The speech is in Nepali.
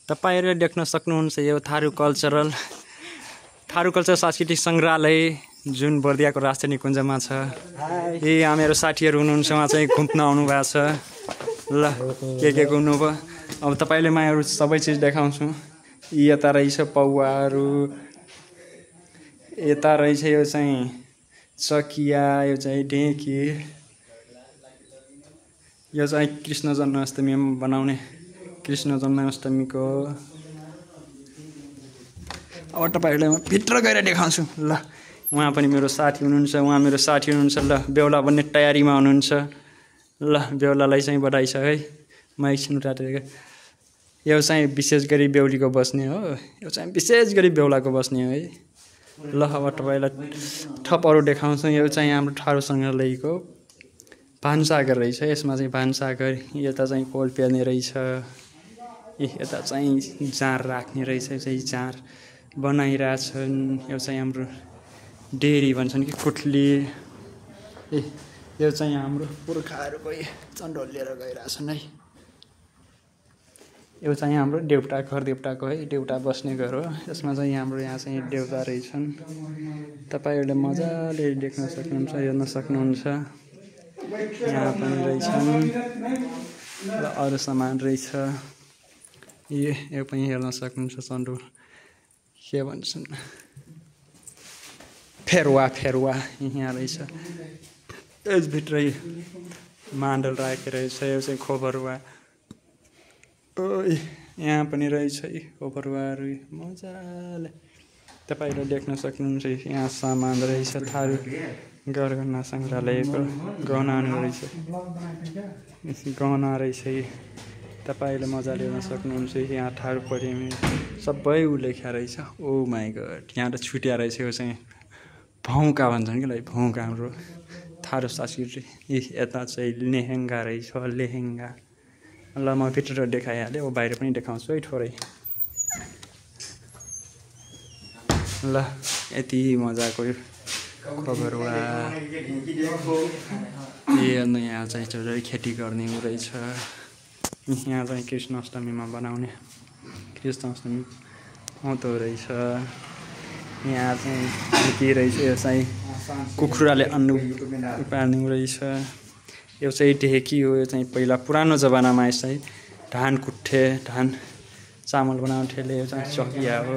तपाईहरुले देख्न सक्नुहुन्छ यो थारू कल्चर सांस्कृतिक संग्रहालय जुन बर्दियाको राष्ट्रिय निकुञ्जमा छ। यहाँ मेरो साथीहरु हुनुहुन्छ, उहाँ चाहिँ घुम्न आउनु भएको छ। ल के घुम्नु भयो। अब तपाईले मायाहरु सबै चीज देखाउँछु। यता रहेछ पौवाहरु, यता रहेछ यो चाहिँ चकिया, यो चाहिँ ढेकी, यो चाहिँ कृष्ण जन्माष्टमीमा बनाउने कृष्ण जन्माष्टमीको। अब तपाईहरुलाई म भित्र गएर देखाउँछु। ल उहाँ पनि मेरो साथी हुनुहुन्छ, उहाँ मेरो साथी हुनुहुन्छ। ल बेहुला बन्ने तयारीमा हुनुहुन्छ। ल बेहुलालाई चाहिँ बधाई छ है। म एकछिन उतातिर। यो चाहिँ विशेष गरी बेहुलीको बस्ने हो, यो चाहिँ विशेष गरी बेहुलाको बस्ने हो है। ल अब तपाईलाई थपहरु देखाउँछु। यो चाहिँ हाम्रो थारू संग्रहालयको भान्साघर रहेछ। यसमा चाहिँ भान्साघर, यता चाहिँ कोल पेल्ने रहेछ, यता चाहिँ जार राख्ने रहेछ, चाहिँ जार बनाइरहेछन्। यो चाहिँ हाम्रो डेरी भन्छन् कि कुठली। यो चाहिँ हाम्रो पुर्खाहरु चण्डोल लिएर गइरहेछन् है। यो चाहिँ हाम्रो देउता घर, देउताको है, देउता बस्ने घर हो। यसमा चाहिँ हाम्रो यहाँ चाहिँ देउता रहेछन्। तपाईहरुले मजाले देख्न सक्नुहुन्छ, हेर्न सक्नुहुन्छ। यहाँ पनि रहेछन् र अरु सामान रहेछ। यो पनि हेर्न सक्नुहुन्छ। चण्डोल के भन्छन्, फेरुवा यहाँ रहेछ। यसभित्रै माण्डल राखेको रहेछ। यो चाहिँ खोपरुवा। यहाँ पनि रहेछ खोपरुवाहरु मजाले तपाईहरुले देख्न सक्नुहुन्छ। यहाँ सामान रहेछ। थारू गहना संग्रहालयको गहनाहरु रहेछ, गहना रहेछ। तपाईले मजाले हेर्न सक्नुहुन्छ। यहाँ थारू पढ्ने सबै उल्लेख्या रहेछ। ओ माय गॉड, यहाँ त छुट्या रहेछ। यो चाहिँ भौका भन्छन् कि, भौका हाम्रो थारू संस्कृति। यता चाहिँ लेहेङ्गा रहेछ, लेहेङ्गा। ल म भित्र देखाइहालेँ, अब बाहिर पनि देखाउँछु है थोरै। ल यति मजाको खबरवा। यहाँ चाहिँ खेती गर्ने रहेछ। यहाँ चाहिँ कृष्ण अष्टमीमा बनाउने कृष्ण अष्टमी आउँदो रहेछ। यहाँ चाहिँ के रहेछ, यो चाहिँ कुखुराले अन्न पाल्ने रहेछ। यो चाहिँ ढेकी हो। यो चाहिँ पहिला पुरानो जमानामा यसै धान कुट्थे, धान चामल बनाउँथेले। यो चाहिँ चकिया हो।